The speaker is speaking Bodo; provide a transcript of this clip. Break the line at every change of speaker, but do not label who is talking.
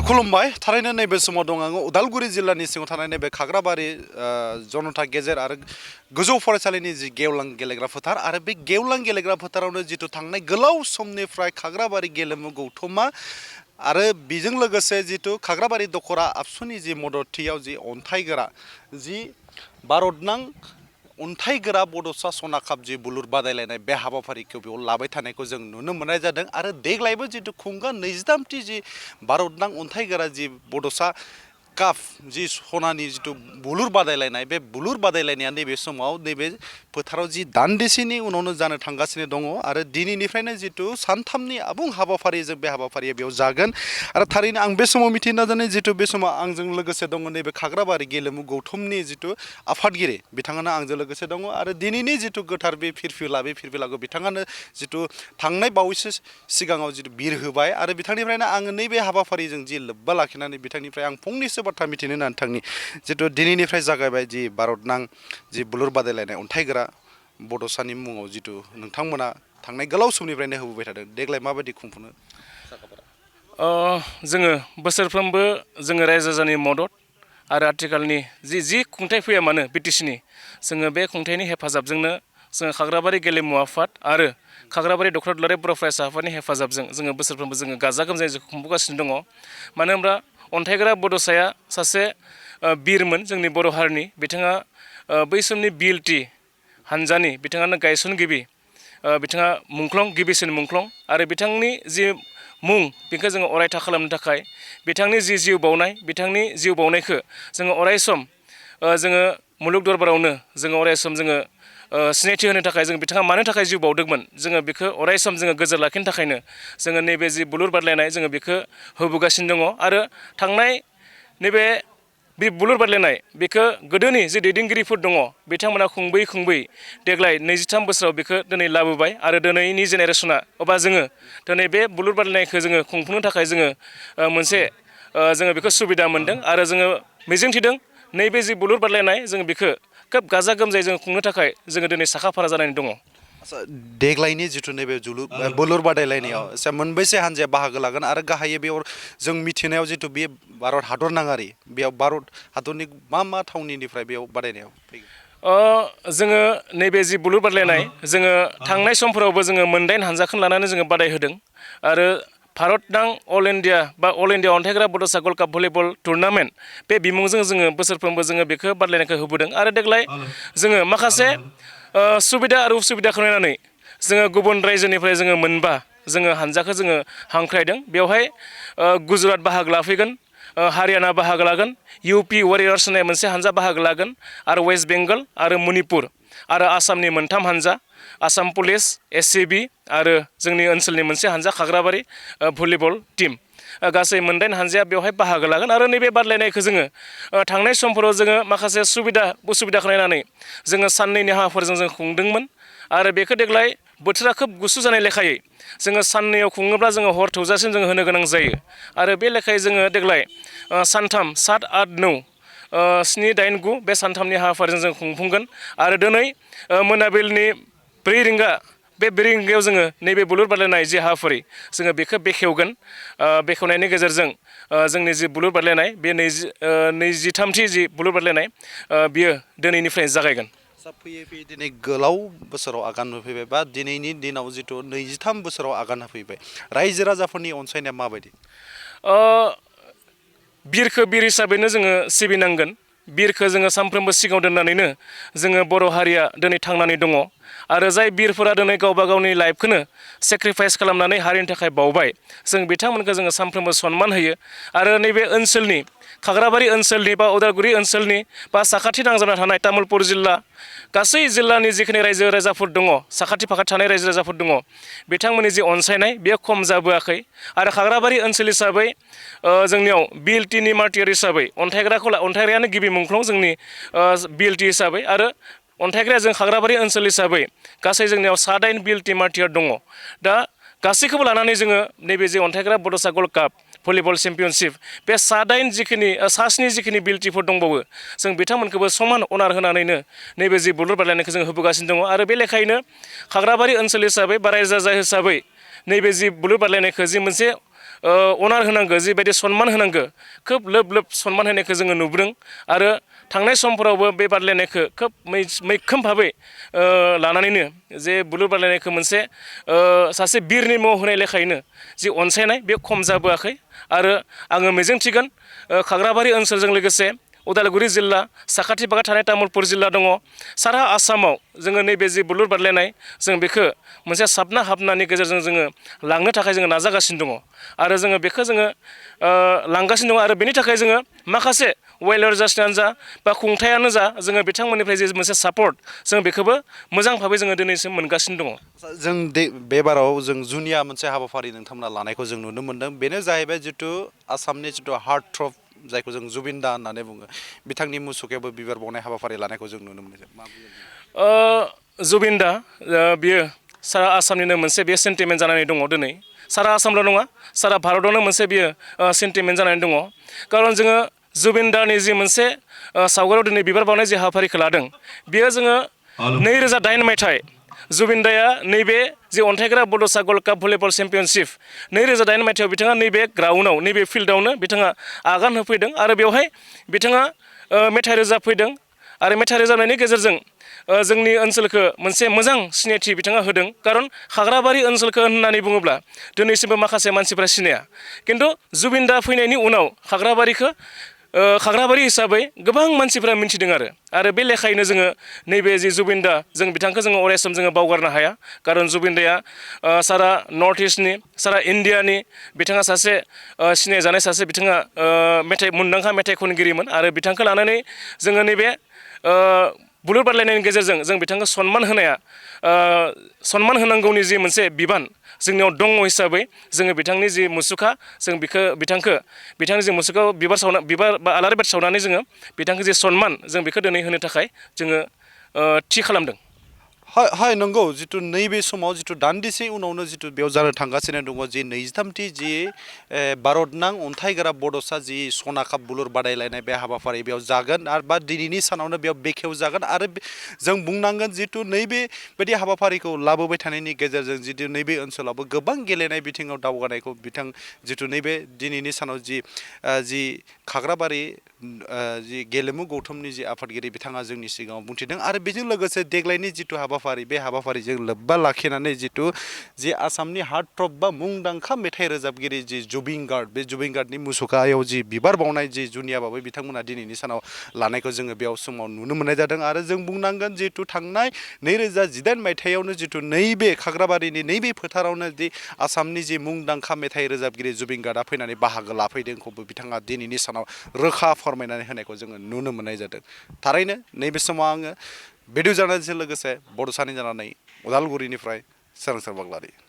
खुलुमबाय थारैनो नैबे समाव दं आङो उदालगुरि जिल्लानि सिङाव थानाय नैबे खाग्राबारि जनता गेजेर आरो गोजौ फरायसालिनि जि गेवलां गेलेग्रा फोथार आरो बे गेवलां गेलेग्रा फोथारावनो जिथु थांनाय गोलाव समनिफ्राय खाग्राबारि गेलेमु गौथुमा आरो बेजों लोगोसे जिथु खाग्राबारि दखरा आबसुनि जि मददथियाव जि अन्थाइगोरा जि भारतनां अन्थाइगोरा बड'सा सना काप जि बुलुर बादायलायनाय बे हाबाफारिखौ बेयाव लाबाय थानायखौ जों नुनो मोननाय जादों आरो देग्लायबो जिथु खुंगा 23थि जि भारतनां अन्थाइगोरा जि बड'सा काप जि सनानि जिथु बुलुर बादायलायनाय बे बुलुर बादायलायनाया नैबे समाव नैबे फोथाराव जि दान्दिसेनि उनावनो जानो थांगासिनो दङ आरो दिनैनिफ्रायनो जिथु सानथामनि आबुं हाबाफारिजों बे हाबाफारिया बेयाव जागोन आरो थारैनो आं बे समाव मिथिनो नाजानाय जिथु बे समाव आंजों लोगोसे दङ नैबे खाग्राबारि गेलेमु गौथुमनि जिथु आफादगिरि बिथाङानो आंजों लोगोसे दङ आरो दिनैनि जिथु गोथार बे फिरफिलाखौ बिथाङानो जिथु थांनाय बावैसो सिगाङाव जिथु बिर होबाय आरो बिथांनिफ्रायनो आङो नैबे हाबाफारिजों जि लोब्बा लाखिनानै बिथांनिफ्राय आं फंनैसो बाथ्रा मिथिनो होननानै थांनि जिथु दिनैनिफ्राय जागायबाय जि भारतनां जि बुलुर बादायलायनाय अन्थाइगोरा बड'सानि मुङाव जिथु नोंथांमोना थांनाय गोलाव समनिफ्रायनो होबोबाय थादों देग्लाय माबायदि खुंफुङो
जोङो बोसोरफ्रोमबो जोङो रायजो राजानि मदद आरो आथिखालनि जि खुंथाय फैया मानो बिटिसिनि जोङो बे खुंथायनि हेफाजाबजोंनो जोङो खाग्राबारि गेलेमु आफाद आरो खाग्राबारि दखरा दुलाराय बर' फरायसा आफादनि हेफाजाबजों जोङो बोसोरफ्रोमबो जोङो गाजा गोमजायै खुंबोगासिनो दङ मानो होनब्ला अन्थाइगोरा बड'साया सासे बिरमोन जोंनि बर' हारिनि बिथाङा बै समनि बिएलटि हानजानि बिथाङानो गायसनगिरि बिथाङा गिबिसिन मुंख्लं आरो बिथांनि जि मुं बेखौ जोङो अरायथा खालामनो थाखाय बिथांनि जि जिउ बावनायखौ जोङो अरायसम जोङो मुलुग दरबारावनो जोङो अरायसम जोङो सिनायथि होनो थाखाय जों बिथाङा मानो थाखाय जिउ बावदोंमोन जोङो बेखौ अरायसम जोङो गोजोर लाखिनो थाखायनो जोङो नैबे जि बुलुर बादायलायनाय जोङो बेखौ होबोगासिनो दङ आरो थांनाय नैबे बे बुलुर बादायलायनाय बेखौ गोदोनि जे दैदेनगिरिफोर दङ बिथांमोना खुंबोयै देग्लाय 23 बोसोराव बेखौ दिनै लाबोबाय आरो दिनैनि जेनेरेसना अबा जोङो दिनै बे बुलुर बादायलायनायखौ जोङो खुंफुंनो थाखाय जोङो मोनसे जोङो बेखौ सुबिदा मोनदों आरो जोङो मिजिंथिदों नैबे जि बुलुर बादायलायनाय जोङो बेखौ खोब गाजा गोमजायै जोङो खुंनो थाखाय जोङो दिनै साखाफारा जानानै दङ
देग्लायनि जिथु नैबे बुलुर बादायलायनायाव मोनबेसे हान्जाया बाहागो लागोन आरो गाहायै बेयाव जों मिथिनायाव जिथु बे भारत हादरनाङारि बेयाव भारत हादरनि मा थावनिनिफ्राय बेयाव बादायनायाव फैगोन
जोङो नैबे जि बुलुर बादायलायनाय जोङो थांनाय समफोरावबो जोङो 8 हानजाखौ लानानै जोङो बादायहोदों आरो भारतनां अल इन्डिया अन्थाइगोरा बड'सा गल्ड काप भलिबल टुर्नामेन्ट बे बिमुंजों जोङो बोसोरफ्रोमबो जोङो बेखौ बादायलायनायखौ होबोदों आरो देग्लाय जोङो माखासे सुबिदा आरो उसुबिदाखौ नायनानै जोङो गुबुन रायजोनिफ्राय जोङो मोनबा जोङो हानजाखौ जोङो हांख्रायदों बेवहाय गुजरात बाहागो लाफैगोन हारियाना बाहागो लागोन इउपि वारियर्स होननाय मोनसे हानजा बाहागो लागोन आरो वेस्ट बेंगल आरो मणिपुर आरो आसामनि मोनथाम हानजा आसाम पुलिस एससिबि आरो जोंनि ओनसोलनि मोनसे हानजा खाग्राबारि भलिबल टीम गासै 8 हानजाया बेवहाय बाहागो लागोन आरो नैबे बादायलायनायखौ जोङो थांनाय समफोराव जोङो माखासे उसुबिदाखौ नायनानै जोङो साननैनि हाबाफोरजों जों खुंदोंमोन आरो बेखौ देग्लाय बोथोरा खोब गुसु जानाय लेखायै जोङो साननैयाव खुङोब्ला जोङो हर थौजासिम जोङो होनो गोनां जायो आरो बे लेखायै जोङो देग्लाय सानथाम 7, 8, 9 7, 8, 9 बे सानथामनि हाबाफारिजों जों खुंफुंगोन आरो दिनै मोनाबिलिनि 4 रिंगा बे 4 रिंगायाव जोङो नैबे बुलुर बादायलायनाय जि हाबाफारि जोङो बेखौ बेखेवगोन बेखेवनायनि गेजेरजों जोंनि जि बुलुर बादायलायनाय बे 23थि जि बुलुर बादायलायनाय बियो दिनैनिफ्राय जागायगोन
फैयै दिनै गोलाव बोसोराव आगान होफैबाय बा दिनैनि दिनाव जिथु 23 बोसोराव आगान होफैबाय रायजो राजाफोरनि अनसायनाया माबायदि
बिरखौ बिर हिसाबैनो जोङो सिबिनांगोन बिरखौ जोङो सानफ्रोमबो सिगाङाव दोननानैनो जोङो बर' हारिया दिनै थांनानै दङ आरो जाय बिरफोरा दिनै गावबा गावनि लाइफखौनो सेक्रिफाइस खालामनानै हारिनि थाखाय बावबाय जों बिथांमोनखौ जोङो सानफ्रोमबो सनमान होयो आरो नैबे ओनसोलनि खाग्राबारि ओनसोलनि बा उदालगुरि ओनसोलनि बा साखाथि नांजाबना थानाय तामुलपुर जिल्ला गासै जिल्लानि जिखिनि रायजो राजाफोर दङ साखाथि फाखाथि थानाय रायजो राजाफोर दङ बिथांमोननि जि अनसायनाय बेयो खम जाबोआखै आरो खाग्राबारि ओनसोल हिसाबै जोंनियाव बिएलटिनि मार्टियार हिसाबै अन्थाइग्रायानो गिबि मुंख्लं जोंनि बिएलटि हिसाबै आरो अन्थाइग्राया जों खाग्राबारि ओनसोल हिसाबै गासै जोंनियाव 7 बिएलटि मार्टियार दङ दा गासैखौबो लानानै जोङो नैबे जे अन्थाइग्रा बड'सा गल्ड काप भलिबल चेम्पियनशिप बे 7 जिखिनि बिएलटिफोर दंबावो जों बिथांमोनखौबो समान अनार होनानैनो नैबे जि बुलुर बादायलायनायखौ जों होबोगासिनो दङ आरो बे लेखायैनो खाग्राबारि ओनसोल हिसाबै बा रायजो राजा हिसाबै नैबे जि बुलुर बादायलायनायखौ जि मोनसे अनार होनांगौ जिबायदि सन्मान होनांगौ खोब लोब लोब सन्मान होनायखौ जोङो नुबोदों आरो थांनाय समफोरावबो बे बादायलायनायखौ खोब मैखोम भाबै लानानैनो जे बुलुर बादायलायनायखौ मोनसे सासे बिरनि मुं होनाय लेखायैनो जि अनसायनाय बे खम जाबोआखै आरो आङो मिजिंथिगोन खाग्राबारि ओनसोलजों लोगोसे उदालगुरि जिल्ला साखाथि फाखा थानाय तामुलपुर जिल्ला दङ सारा आसामाव जोङो नैबे जि बुलुर बादायलायनाय जों बेखौ मोनसे साबना हाबनानि गेजेरजों जोङो लांनो थाखाय जोङो नाजागासिनो दङ आरो जोङो बेखौ जोङो लांगासिनो दङ आरो बेनि थाखाय जोङो माखासे वेल अर्गानाइजेसनानो जा बा खुंथायानो जा जोङो बिथांमोननिफ्राय जे मोनसे सापर्ट जों बेखौबो मोजां भाबै जोङो दिनैसिम मोनगासिनो दङ।
जों बे बाराव जों जुनिया मोनसे हाबाफारि नोंथांमोना लानायखौ जों नुनो मोन्दों बेनो जाहैबाय जिथु आसामनि जिथु हार्ट थ्रब जायखौ जों जुबिन दा होननानै बुङो बिथांनि मुसुखायावबो बिबार बावनाय हाबाफारि लानायखौ जों नुनो मोनो।
जुबिन दा बियो सारा आसामनिनो मोनसे बे सेन्टिमेन्ट जानानै दङ दिनै सारा आसामल' नङा सारा भारतआवनो मोनसे बियो सेन्टिमेन्ट जानानै दङ खारन जोङो जुबिन दानि जि मोनसे सावगारियाव दिनै बिबार बावनाय जि हाबाफारिखौ लादों बेयो जोङो 2008 मायथाइ जुबिन दाया नैबे जि अन्थाइग्रा बड'सा गल्ड काप भलिबल चेम्पियनशिप 2008 मायथाइयाव बिथाङा नैबे ग्राउन्डआव नैबे फिल्डआवनो बिथाङा आगान होफैदों आरो बेवहाय बिथाङा मेथाइ रोजाबफैदों आरो मेथाइ रोजाबनायनि गेजेरजों जोंनि ओनसोलखौ मोनसे मोजां सिनायथि बिथाङा होदों खारन खाग्राबारि ओनसोलखौ होननानै बुङोब्ला दिनैसिमबो माखासे मानसिफ्रा सिनाया खिन्थु जुबिन दा फैनायनि उनाव खाग्राबारि हिसाबै गोबां मानसिफ्रा मिन्थिदों आरो बे लेखायैनो जोङो नैबे जि जुबिन दा जों बिथांखौ जोङो अरायसम जोङो बावगारनो हाया खारन जुबिन दाया सारा नर्थ इस्टनि सारा इण्डियानि बिथाङा सासे सिनायजानाय सासे बिथाङा मुंदांखा मेथाइ खनगिरिमोन आरो बिथांखौ लानानै जोङो नैबे बुलुर बादायलायनायनि गेजेरजों जों बिथांखौ सन्मान होनांगौनि जि मोनसे बिबान जोंनियाव दङ हिसाबै जोङो बिथांनि जि मुसुखा जों बिथांनि जि मुसुखायाव बिबार बा आलारि बाथि सावनानै जोङो बिथांखौ जि सन्मान जों बेखौ दिनै होनो थाखाय जोङो थि खालामदों।
हाय नंगौ जिथु नैबे समाव जिथु दान्दिसे उनावनो जिथु बेयाव जानो थांगासिनो दङ जि 23थि जि भारतनां अन्थाइग्रा बड'सा जि सना काप बुलुर बादायलायनाय बे हाबाफारि बेयाव जागोन आरो बा दिनैनि सानावनो बेयाव बेखेवजागोन आरो जों बुंनांगोन जिथु नैबे बायदि हाबाफारिखौ लाबोबाय थानायनि गेजेरजों जिथु नैबे ओनसोलावबो गोबां गेलेनाय बिथिङाव दावगानायखौ जिथु नैबे दिनैनि सानाव जि खाग्राबारि जि गेलेमु गौथुमनि जि आफादगिरि बिथाङा जोंनि सिगाङाव बुंथिदों आरो बेजों लोगोसे देग्लायनि जिथु हाबाफारि बे हाबाफारिजों लोब्बा लाखिनानै जिथु जि आसामनि हार्ट थ्रब बा मुंदांखा मेथाइ रोजाबगिरि जि जुबिन गार्ड बे जुबिन गार्डनि मुसुखायाव जि बिबार बावनाय जि जुनिया भाबै बिथांमोना दिनैनि सानाव लानायखौ जोङो बेयाव समाव नुनो मोननाय जादों आरो जों बुंनांगोन जिथु थांनाय 2018 मायथाइयावनो जिथु नैबे खाग्राबारिनि नैबे फोथारावनो जि आसामनि जि मुंदांखा मेथाइ रोजाबगिरि जुबिन गार्डआ फैनानै बाहागो लाफैदोंखौबो बिथाङा दिनैनि सानाव रोखा फोरमायनानै होनायखौ जोङो नुनो मोननाय जादों। थारैनो नैबे समाव आङो भिडिअ जानायजों लोगोसे बड'सानि जानानै उदालगुरिनिफ्राय सोरांसार बाग्लारि।